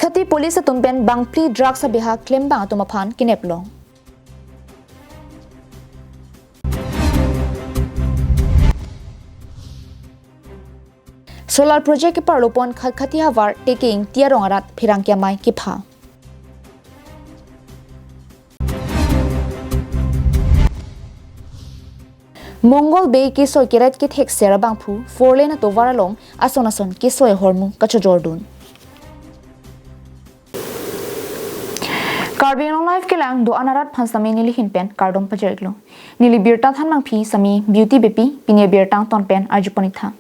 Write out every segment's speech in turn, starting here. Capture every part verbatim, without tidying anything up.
Khatkhati police atum pen bangphli drugs abiha klembang atum aphan kinep long. Solar project keparlopon Khatkhati havar Teke Ingti arong arat pherangke amei kepha. Mongol Bey kesoi keret kethekser abangphu four lane atovar along ason ason kesoi ahormu kachojordun. Karbi Anglong Live kelang do-an arat aphan sami neli ahin pen kardom pajir-iklo. Neli birta thanbangpi sami Beauty Beypi, pini birta angton pen arjupon-iktha.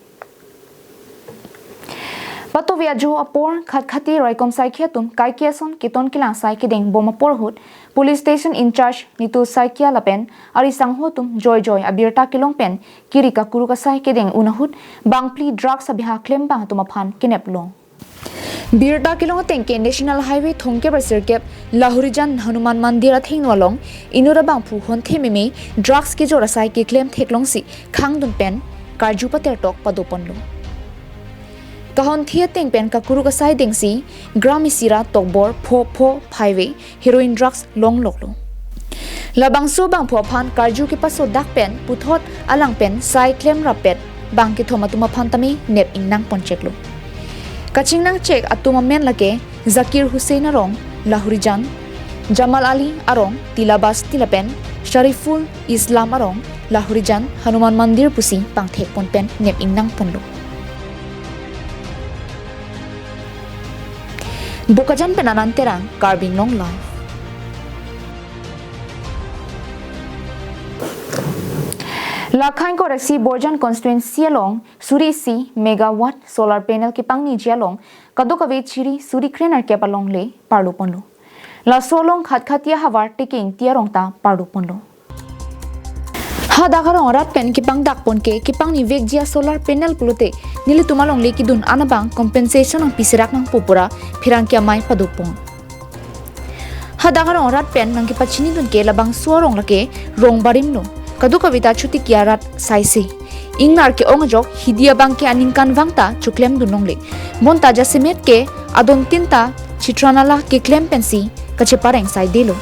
Patuve ajo apor Khatkhati raikom saikhi atum kaike ason keton kelang asai kedeng bom apor ahut Police Station in-charge Nitu Saikia lapen ari sangho atum joijoi abirta kelong pen kiri kakuruk asai kedeng un ahut bangphli drugs abiha klembang atum aphan kinep long. Birta kelong ateng ke National Highway thomkep ra sirkep Lahorijan Hanuman Mandir athengno along inut abangphu honthe meme drugs kejor asai keklem theklongsi khangdun pen karju patertok padoponlo. Kahonthe ateng pen kakuruk asai dengsi gram isi ra tokbor pho pho phaive heroin drugs longloklo. Labangso abangphu aphan karju kepasodak pen puthot alang pen sai klemrappet bang kethom atum aphan tame nep ingnang poncheklo. Kachingnangchek atum amen lake Zakir Hussain arong Lahorijan, Jamal Ali arong Tila Basti lapen Shariful Islam arong Lahorijan Hanuman Mandir pusi pangthekpon pen nep ingnang ponlo. Bokajan pen Anand Terang, Karbi Anglong Live. Lakhain Korasi Borjan constituency along suri isi megawatt solar panel kepangniji along kadokave chiri suri krenerkep alongle parloponlo. Laso along Khatkhati ahavar Teke Ingti arong ta parloponlo. Hadak arong arat pen kepangdakpon ke kepangnivekji asolar panel pulote nelitum alongle kedun an abang compensation nangpiserak nangpo pu ra pherangke amei padopon. Hadak arong arat pen nangkepachinidun ke labangso arong lake rong barimlo. Kadokave ta chotiki arat saise. Ingnar ke-ong ajok hidi abang ke aningkanvang ta choklemdun longle. Bonta jasemet ke adon tin ta chitra nala keklem pensi kachepareng saidelo.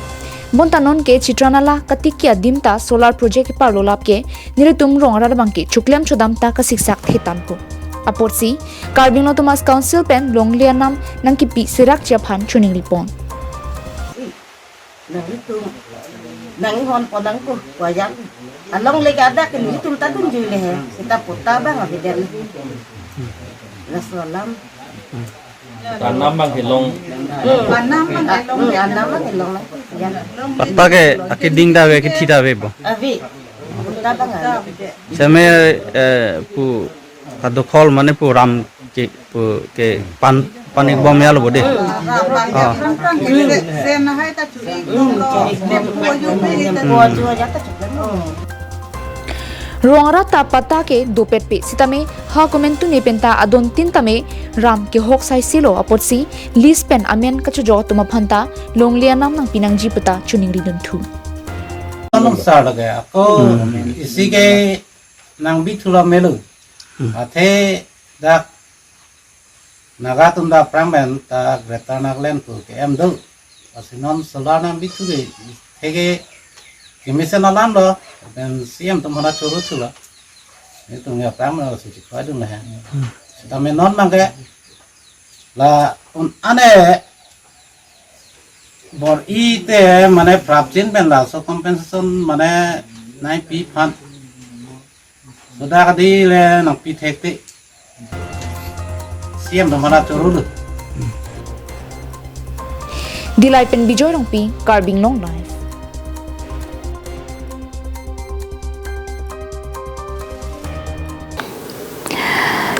Bonta non ke chitra nala katiki adim ta solar project keparlo lap ke nelitum rong arat abang ke choklem chodam ta kasiksak thetangpo. Apotsi Karbi Anglong Autonomous Council pen longle anam nangkepiserakji aphan choningripon. Nang itum, nang ihon ponang ko wayang. Alongle ke adak ke nelitum ta dunjuile he. Seta patta abang avedet. Laso alam. Anam abang kelong. Hmm. Anam abang kelong. Hmm, anam abang kelong. Ya. Patta ke akeding ta ave, kethi ta ave bo. Ave. Patta abang ave. Seme, eh, pu kadokhol mane pu ram ke pu ke pan pan ik bom ya lo bo de. Hmm. Ah. Hmm. Rong arat ta patta ke dopetpe sitame ha komentu ne penta adon tin tame ram kehok saisilo apotsi lease pen amen kachojok atum aphan ta longle anam nangpinangji puta choningridunthu. Anong sar lage ako Hmm. isi ke nang bithu la melo. Hmm. Athe dak Naga atum ta aphrang pen ta Greater Nagaland pu ke-em do. Lasi non solar nang bithu ke, theke kemesen alam lo, pen C M atum hana choro thulo. Itum ya aphrang lo si chikwa dun he. Hmm. Sitame non abang ke la un ane bor-i te mane prapjin pen laso compensation mane nangpi aphan. Soda kadi le nangpi thekte. C M atum hana choro lo. Dillai pen Bijoy Rongpi, Karbi Anglong Live.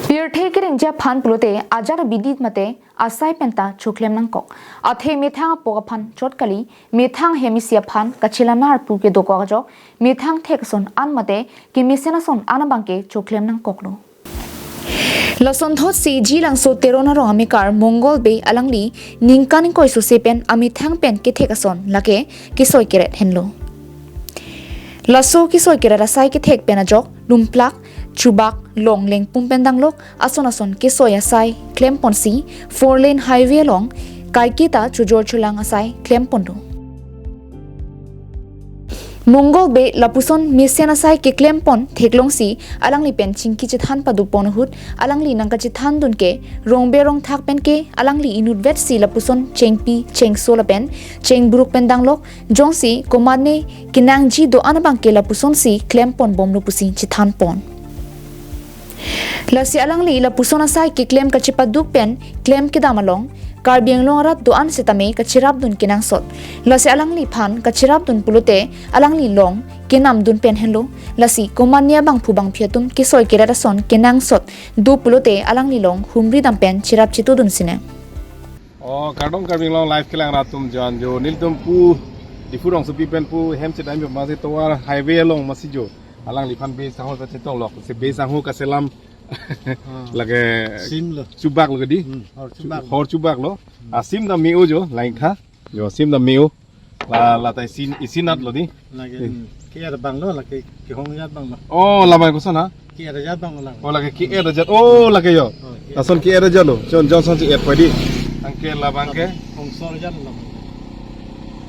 Pirthe kerengji aphan pulote ajat abidi mate asai penta choklem nangkok. Athe methang apok aphan chot kali, methang hem isi aphan kachelang arpu kedokok ajok, methang thek ason an mate kemesen ason an abang ke choklem nangkoklo. Lasonthotsi Jilangso Teron arong amekar Mongol Bey alangli ningkan ingkoi sose pen amethang pen kethek ason lake kesoi keret henlo. Laso kesoi keret asai kethek pen ajok lumplak, chubak, longleng pum pen danglok ason ason kesoi asai klemponsi four lane highway along kaiketa chojor cholang asai klempon do. Mongol Bey lapuson mesen asai keklempon theklongsi alangli pen chingki chethan padopon ahut alangli nangkachethan dunke Rongbe Rongthak penke alangli inutvetsi lapuson chengpi chengso lapen chengburuk pen danglok jongsi komatne kenangji do-an abangke lapusonsi klempon bomlo pusi chethanpon. Lasi alangli lapuson asai keklem kachepaduk pen klem kedam along Karbi Anglong arat do-an setame kacherapdun kenangsot. Lasi alangliphan kacherapdun pulote alangli long kenamdun pen henlo. Lasi komatne abangphu bangphi atum kesoi keret ason kenangsot do pulote alangli long humri dam pen cherap chetudun sine. Oh, kardom Karbi Anglong live kelang rat atum jan jo nelitum pu Diphu rongsopi pen pu hem chedam jo masi tovar highway along masi jo. Alangliphan Bey Sangho kachetong lok, si Bey Sangho kaselam Ah. Lake Sim lo. Chubak lo kedi. Hmm, hor chubak. Hor chubak lo. Hmm. Asim dam me-o jo, langtha. Jo, sim dam me-o. La, la ta isin, isin nat lo di. Lake, Eh. hmm, ke-er abang lo, lake kehong ajat abang lo. Oh, labang koson ha? Ke-er ajat abang lo lang. Oh, lake ke-er ajat. Oh, lake jo. Oh, ke-er. Lason ke-er ajat lo. Jon, jon son si et poi di. Anke labang ke? Hongsor ajat lo lang.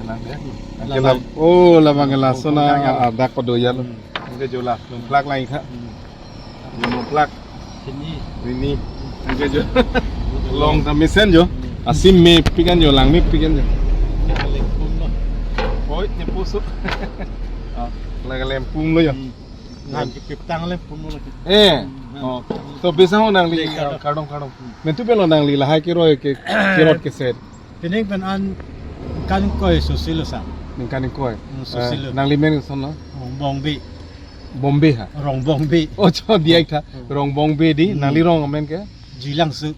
Kenang ya. Hmm. Anke Labang. lab-, oh, labang ke lason Hongsor ajat. Ah, dak pado ajat lo. Hmm. Anke jo la, longplak langtha. Hmm. Longplak. Sini. Ini. Anke jo. Long ta mesen jo. Hmm. Asim mepik an jo, lang mepik an jo. Yang lempung lo. Oi, nyepusu. Ah, lake lempung lo jo. Hmm. Ngan kepiptang lempung lo lagi. Eh. Hmm. Oh. So Bey Sangho nangli Bey Sangho. Kardom, kardom. Hmm. Mentu pelo nangli lahai keroi ke, kerot keset. Pining pen an ningkan ingkoi sosi lo sa. Ningkan ingkoi. Hmm, sosi lo. Eh, nangli men koson lo? Rongbong Bey. Bombay ha? Rongbong Bey. Oh, cho diak tha. Hmm. Rongbong Bey di, Hmm. nangli rong amen ke? Jilangsu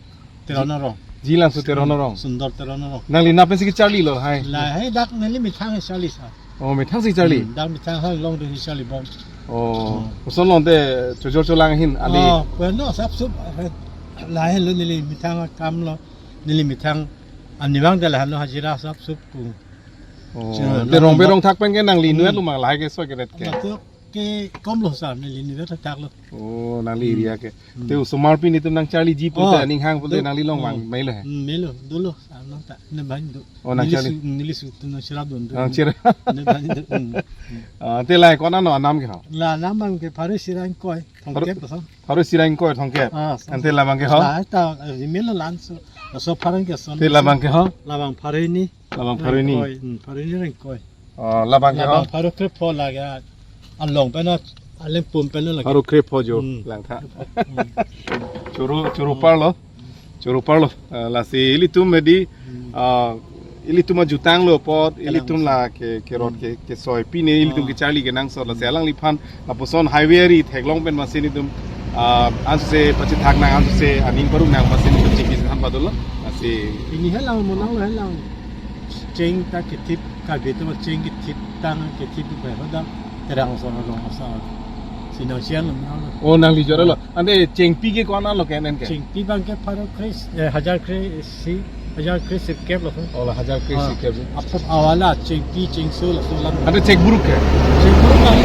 Teron arong. Jilangsu Teron arong. Sundor Teron arong. Nangli nap pensi kecharli lo hai? Lahai dak neli methang kecharli sa. Oh, methang si charli? Hmm, dak methang ha longdun kecharli bom. Oh, Hmm. koson longte chojor cholang ahin ali? Oh, bueno, sap sup. Lahai lo neli methang akam lo. Neli methang anivang de lahai lo hajira sap sup pu. Oh, Chino, te Rongbong Rongthak pen ke nangli Hmm. inutvet lo ma lahai kesoi keret ke? Matu ke kom lo sa, neli inutvet thak lo. Oh, nangli Hmm. area ke. Hmm. Te osomar pi netum nangcharliji pulote Oh, aning hang pulote do-, nangli long oh. vang melo he? Hmm, melo, dolo, sa nang ta, ne bang do. Oh, nangcharli. Neli su, neli su tu nangcherapdun do. Nangcherap. Ne bang do. Hmm. Ah, te lahai ko-an anam ke ho? La anam abang ke Pharo Sira Ingkoi, Pharo Thongkep lo sa. Pharo Sira Ingkoi Thongkep. Ah, sa. Ante labang ke ho? La ta, eh, email lo lanso, laso Pharo ke son. Te labang ke ho? Labang Pharo Hini. Labang Pharo Hini. Rengkoi, hmm, Pharo Hini Rengkoi. Oh, labang ke ho? Labang Pharo Krepho lake, along pen lo, alempum pen lo lake. Pharo Krepho jo, Hmm. langtha. Hmm. Choro, choro parlo. Choro parlo. Ah, lasi ilitum medi, Hmm. ah, ilitum ajutang lo apot, Kalang ilitum sa. la ke, kerot Hmm. ke, kesoi. Pine ilitum Oh. kecharli kenangsot lasi Hmm. alangliphan lapuson highway ari theklong pen masi netum, ah, ansose pachethak nang, ansose aning paruk nang masi netum chingki chethan padolo. Lasi Pini helang monang lo helang. Cheng ta kethip Karbi atum cheng kethip tang kethip bai hoda terang son rong asa. Si nangsian lo monang lo. Oh, nangli jora lo. Ante chengpi ke ko-an lo ke nen ke? Chengpi abang ke Pharo Kre, eh, hajar kre isi, hajar kre sirkep lo. Oh, la hajar kre Ah, sirkep. Apot awala chengpi chengso laso lang. Ante chengburuk ke? Chengburuk lang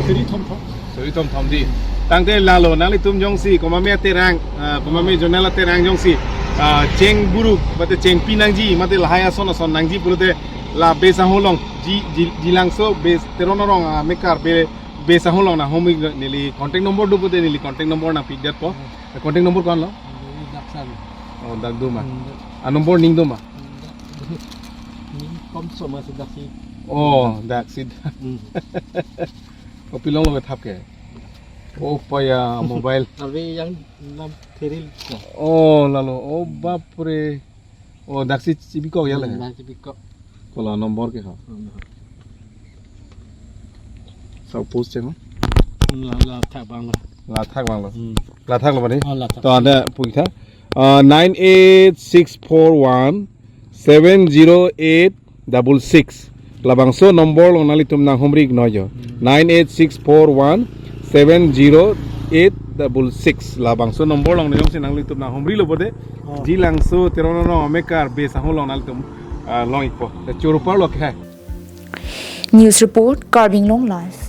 suri thomthom. Suri thomthom di. Tangte lalo nanglitum jongsi komatme aterang, ah, komatme jonel aterang jongsi, ah, chengburuk mate chengpi nangji mate lahai ason ason nangji pulote la Bey Sangho along ji, ji, Jilangso Bey Teron arong, ah, mekar Bey, Bey Sangho along nanghumri neli contact number do pulote neli contact number nangpidetpo. Hmm. Contact number ko-an lo? Ini dak sa lo. Oh, dak do ma. Hmm, dak. A number ning do ma? Hmm, dak. Ning komso masi dak si. Oh, dak si. Hmm. Kopilong lo thap ke? Oh, paya mobile. Abi yang nam theril ko. Oh, lalo. Oh, bapre. Oh, dak si chibiko ya le? Hmm, dak chibiko. Kola number ke ho? Hmm. Sa post cheng ho? Hmm, la, la thak abang lo. La thak abang lo. Hmm. La thak lo bani? Oh, la thak. To ante pu ik tha. Ah, nine eight six four one seven zero eight double six. Labangso number along nanglitum nanghumri noi jo. Hmm. Nine eight six four one seven zero eight double six. Labangso number along jongsi nanglitum nanghumri lo pulote. Oh. Jilangso Teron arong amekar Bey Sangho along nanglitum, ah, long ikpo. Te choro parlo ke. News report, Karbi Anglong Live.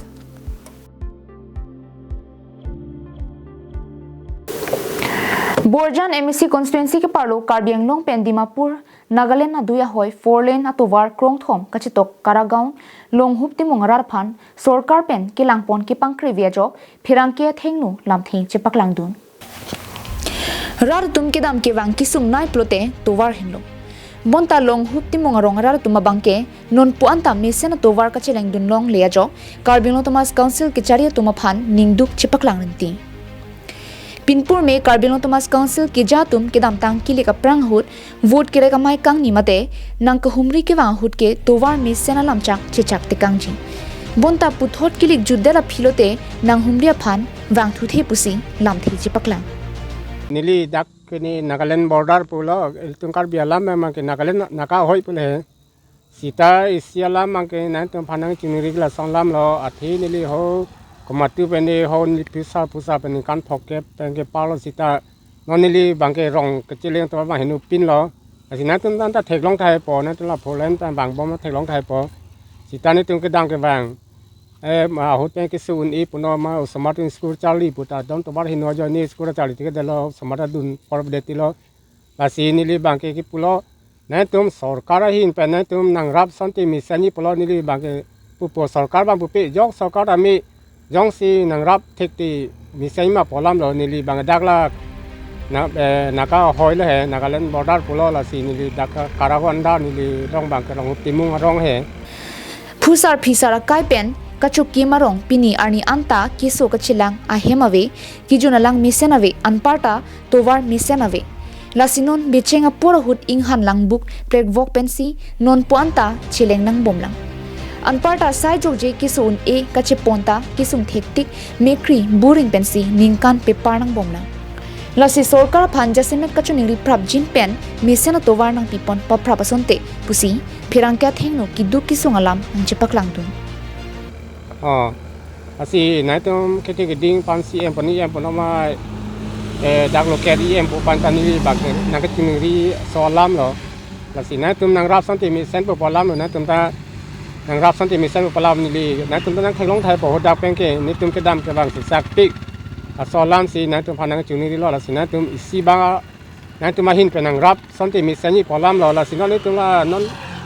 Borjan M A C constituency keparlo Karbi Anglong pen Dimapur Nagaland adui ahoi four lane atovar krongthom kachetok Karagaon Longhup Timung arat aphan sorkar pen kelangpon kepangkrevi ajok pherangke athengno lamthe chepaklangdun. Rat atum kedam kevang kesung nai pulote tovar henlo. Bonta Longhup Timung arong arat atum abangke nonpu anta mesen atovar kachelengdun longle ajok Karbi Anglong Autonomous Council kechari atum aphan ningduk chepaklang rinti. Pinpur me Karbi Anglong Autonomous Council keja atum kedamtang kilik aphrang ahut vote kerek amei kangni mate nangkehumri kevang ahut ke tovar mesen alamchak chechak tekangji. Bonta puthot kilik jutdet aphi lote nanghumri aphan vangthuthe pusi lamthe chepaklang. Neli dak ke ne Nagaland border pulo, ilitum Karbi alam abangke Nagaland Naga ahoi pulo he. Seta isi alam abangke nangtum aphan nangchiningri ke lason alam lo, athe neli ho komat pen ne ho neli phusar phusar pen ningkan phongkep pen kepalo seta non neli abangke rong kacheleng atovar abang henopinlo. Lasi nangtum anta theklong tahai po, nangtum la four lane ta vangbom theklong tahai po. Seta netum kedam kevang, eh, ma ahut pen keso un-e punon ma osomar atum school charli puta don tovar heno ajoine school charli thekthedetlo, osomar ta dun porop detilo. Lasi neli abangke kipulo, nangtum sorkar ahin pen nangtum nangrap asonte mesenji pulo, neli abangke pupo, sorkar abang pupe, jok sorkar ami jongsi nangrap thekti mesen ma pu alam lo, neli abang dak la na, eh, Naga ahoi lo he, Nagaland border pulo, lasi neli dak Karagaon anta neli rong abangke Longhup Timung arong he. Phusar phisar akai pen kachokim arong pini arni anta keso kachelang ahem ave, kejun alang mesen ave, anparta tovar mesen ave. Lasi non becheng apor ahut inghan langbuk prekvok pensi nonpu anta cheleng nangbomlang. Anparta sai jokje keso un-e kachepon ta kesung thektik mekri buring pensi ningkan pepar nangbomlang. Lasi sorkar aphan jasemet kachiningri prapjin pen mesen atovar nangpipon paprap asonte pusi pherangke athengno keduk kesung alam nangchepaklangdun. Oh, lasi nangtum kete keding aphan C M punon, E M punon ma, eh, dak local E M pu aphan ta neli abang nangkachiningri laso alam lo. Lasi nangtum nangrap asonte mesen pu alam lo, nangtum ta nangrap asonte mesen pu alam neli, nangtum ta nangtheklong tahai po, hadak pen ke netum kedam kevang sesakpik. Laso alam si nangtum aphan nangchiningrilo, lasi nangtum isi abang nangtum ahin pen nangrap asonte mesenji pu alam lo, lasi non netum la non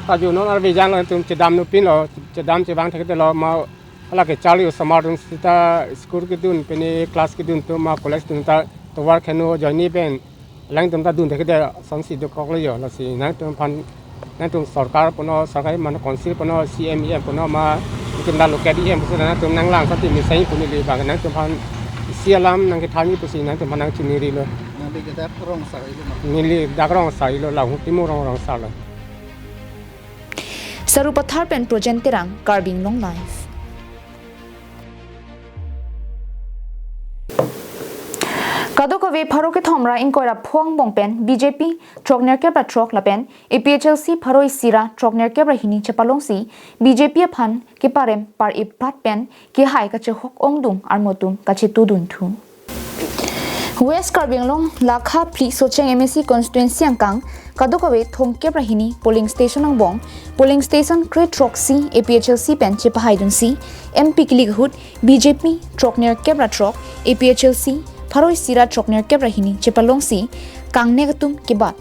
paju non arve jan lo, netum chedam nopinlo, chedam chevang thekthedetlo, ma hala kecharli osomar atum seta school kedun pen ne class kedun atum ma college kedun ta tovar heno ajoine pen alangtum ta dun thekthedet asonsi dokoklo jo, lasi nangtum aphan nangtum sorkar punon, sorkar mane council punon, C M, E M punon ma netum ta local E M pusi nangtum nanglang asonte mesenji pu neli abang nangtum aphan isi alam nangkethanji pusi nangtum aphan nangchiningrilo. Nangli ke dak rong asarlo ma? Neli dak rong asarlo, Longhup Timung arong rong asarlo. Sarupathar pen Projen Terang, Karbi Anglong Live. Kadokave pharo kethom ra ingkoi ra pho angbong pen B J P throknerkep ra throk lapen A P H L C pharo isi ra throknerkep ra hini chepalongsi B J P aphan keparem par-iprat pen kehai kachehok ongdung armotum kachetudun thu. West Karbi Anglong lakha phli Socheng M A C constituency angkang kadokave thomkep ra hini polling station angbong polling station kre throksi A P H L C pen chepahaidunsi M P kilik ahut B J P throknerkep ra throk, A P H L C pharo isi ra throknerkep ra hini chepalongsi kangnek atum kebat.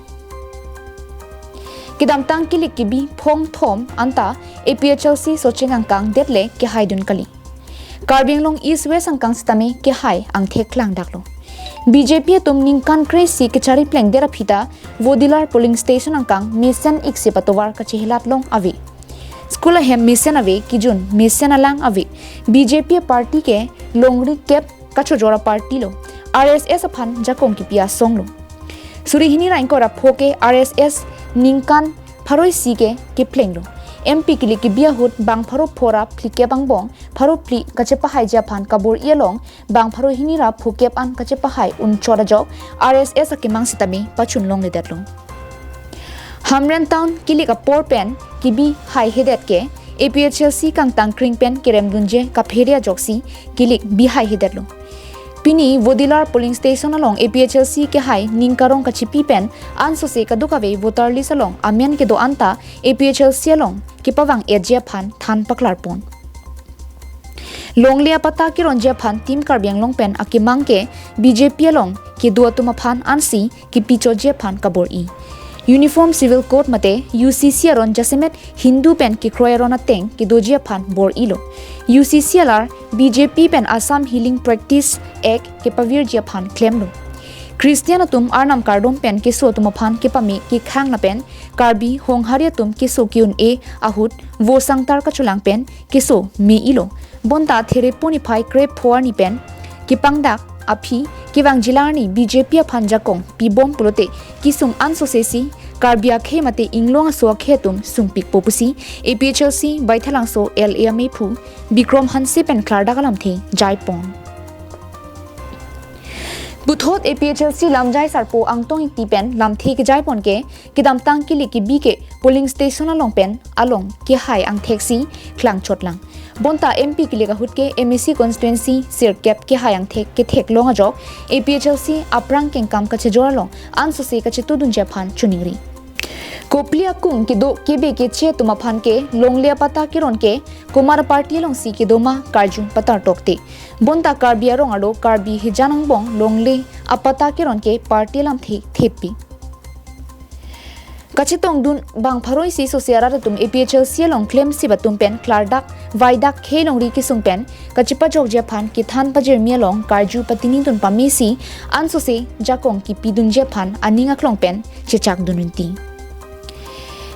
Kedamtang kilik kebi pho angthom anta A P H L C Socheng angkang det le kehaidun kali. Karbi Anglong East West angkang sitame kehai angthek klangdaklo. B J P atum ningkan kre-isi kechari plengdet aphi ta Vodilar polling station angkang mesen iksi patovar kachehelat long ave. School ahem mesen ave, kejun mesen alang ave. B J P party ke longri kep kachojor a-party lo. R S S aphan jakong kipi asong lo. Suri hini ra ingkoi ra pho ke R S S ningkan pharo isi ke keplenglo. M P kilik kebi ahut bang pharo pho ra phlikep angbong pharo phli kachepahaiji aphan kabor-i along bang pharo hini ra phokep an kachepahai unchot ajok R S S akemang sitame pachun longledetlo. Hamren Town kilik apor pen kebi haihedet ke A P H L C kangtang kring pen keremdunje kaphere ajoksi kilik bi haihedetlo. Pini Vodilar polling station along A P H L C kehai ning karong kachipi pen ansose kadokave voter list along amen kedo anta A P H L C along kepavang-etji aphan than paklarpon. Longle apatta keronji aphan Team Karbi Anglong pen akemang ke B J P along kedo atum aphan ansi kipi choji aphan kabor-i. Uniform Civil Code mate U C C aron jasemet Hindu pen kekroi aron ateng kedoji aphan bor-ilo. U C C alar B J P pen Assam Healing Practice Act kepavirji aphan klemlo. Christian atum Arnam kardom pen keso atum aphan kepame kekhang lapen Karbi Honghari atum keso ke-un-e ahut vo sangtar kacholang pen keso me-ilo. Bonta Therepo niphai krepho arni pen kepangdak aphi kevangji arni B J P aphan jakong pibom pulote kesung ansose si Karbi akhei mate inglong aso akhei atum sungpikpo pusi A P H L C Baithalangso L A amephu Bikram Hanse pen klardak alamthe jaipon. Puthot A P H L C lamjai sarpo Angtong Ingti pen lamthe kejaipon ke kedamtang kili kebi ke polling station along pen along kehai angthek si klangchotlang. Bonta M P kilik ahut ke M A C constituency sirkep kehai angthek ketheklong ajok A P H L C aphrang kengkam kachejor along ansose kachetudunji aphan choningri. Kopili akung kedo kebe keche atum aphan ke longle apatta keron ke komat aparty alongsi kedo ma karju patar tokte. Bonta Karbi arong arlo Karbi hijan angbong longle apatta keron ke party alamthe thepi. Kachetongdun bang pharo isi sose arat atum A P H L C along klemsip atum pen klardak vaidak khei longri kesung pen kachepajokji aphan kethan pajirmi along karju patinidun pamesi ansose jakong kepidunji aphan aning aklong pen chechakdun unti.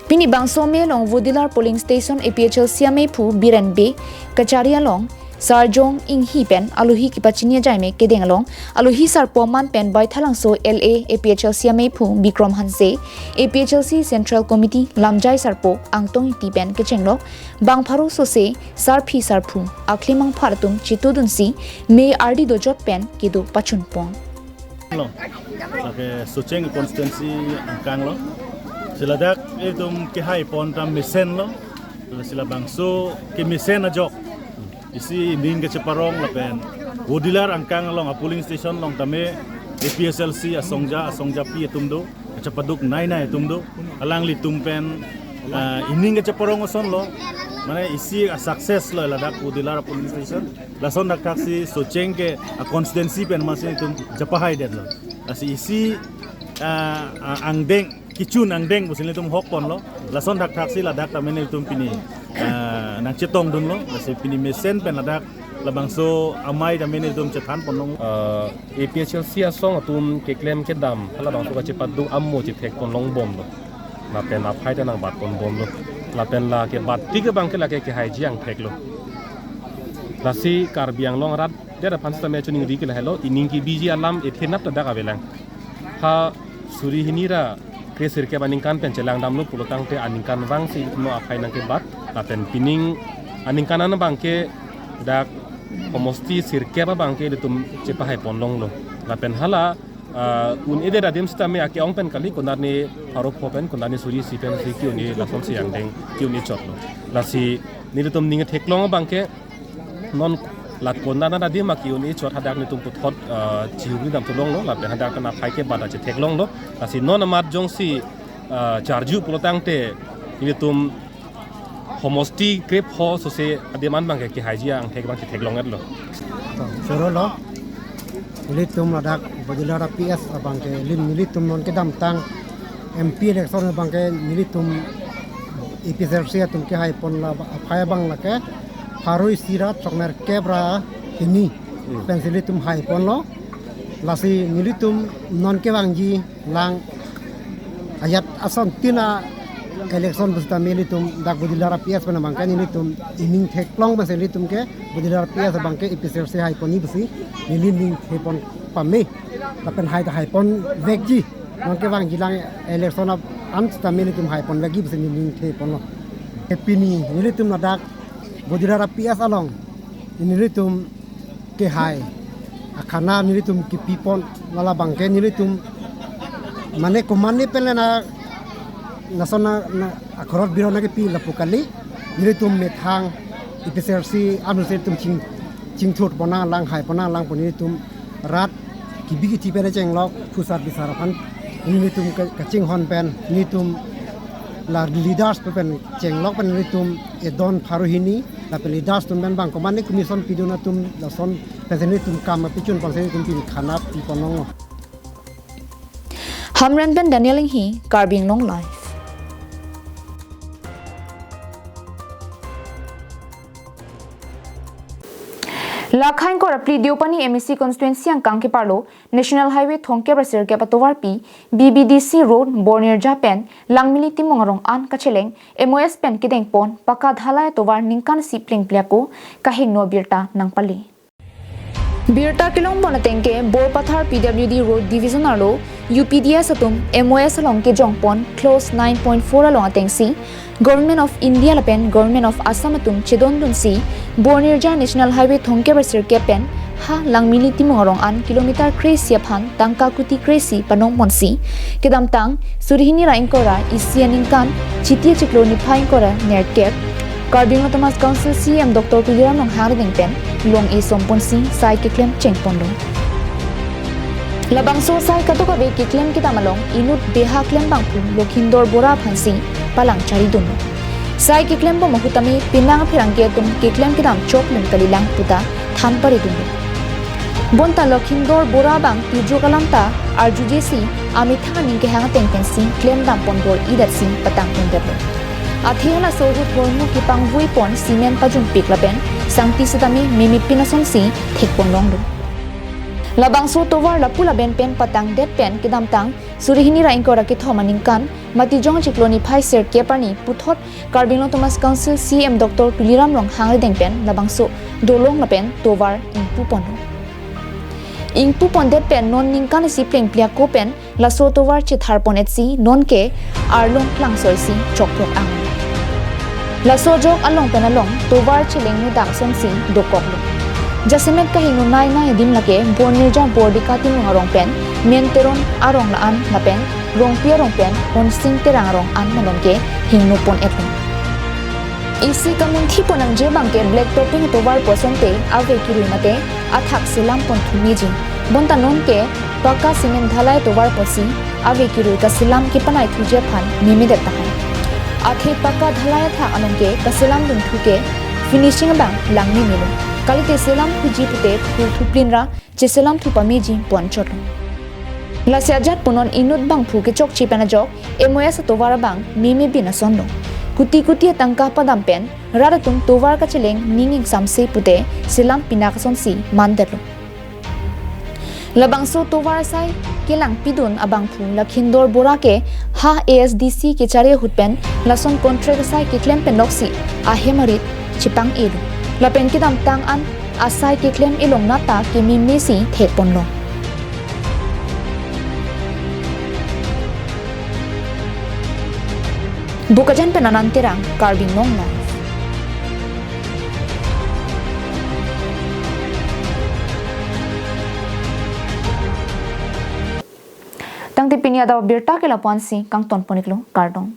Pini bangso me along Vodilar polling station A P H L C amephu Biren Bey kachari along Sarjong Inghi pen alohi kepachini ajaime kedeng along alohi sarpo aman pen Baithalangso L A A P H L C amephu Bikram Hanse, A P H L C Central Committee lamjai sarpo Angtong Ingti pen kechenglok bang pharo sose sarpi sarpo akli mangphar atum chetudunsi me ardi dojot pen kedo pachunpon. Lo. Lake Socheng constituency angkang lo. Si ladak itum kehai pon ta mesen lo. Si labangso kemesen ajok isi ning kacheparong lapen Vodilar angkang along a polling station along tame A P H L C asongja asongjapi atum do, kachepaduk nai nai atum do. Alanglitum pen, ah, ining kacheparong ason lo. Mane isi a success lo ladak Vodilar polling station. Lason thakthak si Socheng ke a constituency pen masi itum japahai det lo. Lasi isi, ah, ah, angdeng, kechun angdeng pusi itum hok pon lo. Lason thakthak si ladak tame itum pini, ah, nangchetongdun lo. Lasi pini mesen pen ladak labangso amei tame itum chethan pon long. Ah, A P H L C asong atum keklem kedam, hala labangso kachepaduk amo chethek pon long bom lo. Lapen aphai ta nangbat pon bom lo. Lapen la kebat tik abang ke lake kehaiji angthek lo. Lasi Karbi Anglong arat det aphan sitame choningri ke lahelo, ining kebiji alam ethenap ta dak avelang. Ha suri hini ra kre sirkep aningkan pen chelangdamlo pulotangte aningkanvang si itum aphai nangkebat. Lapen pining aningkan an abang ke dak homosti sirkep abang ke itum chepahai pon longlo. Lapen hala, ah, un-edet adim sitame ake-ong pen kali, konatne pharo pho pen, konatne suri isi pensi ke-un-e, lasonsi angdeng ke-un-e chotlo. Lasi nelitum ning theklong abang ke non la konatna adim ake-un-e chot hadak nelitum puthot, ah, chihuri dam thu longlo, lapen hadak pen aphai kebat chetheklonglo. Lasi non amat jongsi, ah, charju pulotangte nelitum homosti krepho sose adim an abang ke kehaiji angthek abang chetheklong-etlo. To, choro lo. Nelitum ladak Vodilar P S abang ke lim nelitum non kedamtang M P election abang ke nelitum A P H L C atum kehai pon la aphai abang lake pharo isi ra chokmer kep ra hini. Hmm. Pensi nelitum hai pon lo. Lasi nelitum non kevangji lang ajat asontin a election pusitame nelitum dak Vodilar P S pen abang ke nelitum ining theklong pensi nelitum ke Vodilar P S abang ke A P H L C hai pon-i pusi neli ning the pon pame. Lapen hai ta hai pon vekji. Non kevangji lang election ap an sitame nelitum hai pon vekji pusi neli ning the ponlo. Pini nelitum ladak Vodilar P S along nelitum kehai akhana nelitum kepi pon, la labang ke nelitum mane komatne pen le na, lason na, na akhorot biro nangkepi lapu kali, nelitum methang A P H L C anut si nelitum ching, chingthur pon nanglang, hai pon nanglang pu nelitum rat kebi kethe pen chenglok, phusar bisar aphan nelitum ke, kachinghon pen nelitum la leaders pen chenglok pen nelitum edon pharo hini, lapen leaders atum pen bang komatne commission pidun atum lason pensi nelitum kam pichun ponsi nelitum pini khana pi pon longlo. Hamren pen Daniel Inghi, Karbi Anglong Live. Lakha ingkoi ra phli Deopani M A C constituency angkang keparlo National Highway thomkep ra sirkep atovarpi B B D C Road Bornirja pen Langmili Timung arong an kacheleng M O S pen kedengpon pakka dhalai atovar ningkan isi plengple ako kahingno abirta nangpale. Birta kelongpon ateng ke Borpathar P W D Road Division arlo U P D S atum M O S along kejongpon clause nine point four along atengsi Government of India lapen Government of Assam atum chedondunsi Bornirja National Highway thomkep ra sirkep pen ha Langmili Timung arong an kilometer kre-isi aphan tangka kuti kre-isi panongponsi kedamtang suri hini ra ingkoi ra isi aningkan Chiti achiklo niphai ingkoi ra nerkep Karbi Anglong Autonomous Council C E M Doctor Tuliram Ronghang arideng pen long-e somponsi sai keklem chengponlo. Labangso sai kadokave keklem kedam along inut beha klembangphu Lokhindor Bora aphansi palang charidunlo. Sai keklembom ahut tame penang apherangke atum keklem kedam choklim kalilang puta than paridunlo. Bonta Lokhindor Bora abang pijok alam ta arjujesi amethang aning kehang ateng pensi klemdampon bor-idetsi patangpondetlo. Athe halaso ahut hormu kepangvuipon cement pajumpik lapen sangti setame meme pin asonsi thekponlonglo. Labangso tovar lapu laben pen patangdet pen kedamtang suri hini ra ingkoi ra kethom aningkan Matijong achiklo niphai sirkep arni puthot Karbi Anglong Autonomous Council C E M Doctor Tuliram Ronghang arideng pen labangso dolong lapen tovar ingpuponlo. Ingpupondet pen non ningkan isi plengple ako pen laso tovar chetharpon-etsi nonke arlong klangsoisi chokprok ang. Laso ajok along pen along tovar cheleng mudak asonsi dokoklo. Jasemet kahingno nainai adim lake Bornirja Bordika Timung arong pen Men Teron arong la-an lapen Rongpi arong pen Honsing Terang arong an malom ke hingnopon-etlo. Isi kamunthipon nangji abangke black topping atovar pu asonte ave kirui mate athak selamponthu meji. Bonta nonke pakka cement dhalai atovar pusi ave kirui kaselam kepanai thuji aphan memedet tahai. Athe pakka dhalai athak along ke kaselamdunthu ke finishing abang langmemelo. Kalite selamthuji pute phul thuplin ra cheselamthu pameji ponchotlo. Lasi ajat pu non inut bangphu kechokche pen ajok M O S atovar abang meme bin asonlo. Kuti kuti atangka padam pen rat atum tovar kacheleng ning ingsamse pute selam pinak asonsi mandetlo. Labangso tovar asai kelangpidun abangphu Lakhindor Bora ke ha A S D C kechari ahut pen lason contract asai keklem pen loksi ahem arit chepang-elo. Lapen kedamtang an asai keklem-e longnat ta kememesi thekponlo. Bokajan pen Anand Terang, Karbi Anglong Live. Tangte pini adap abirta ke lapu-ansi kangtonpon-iklo, kardom.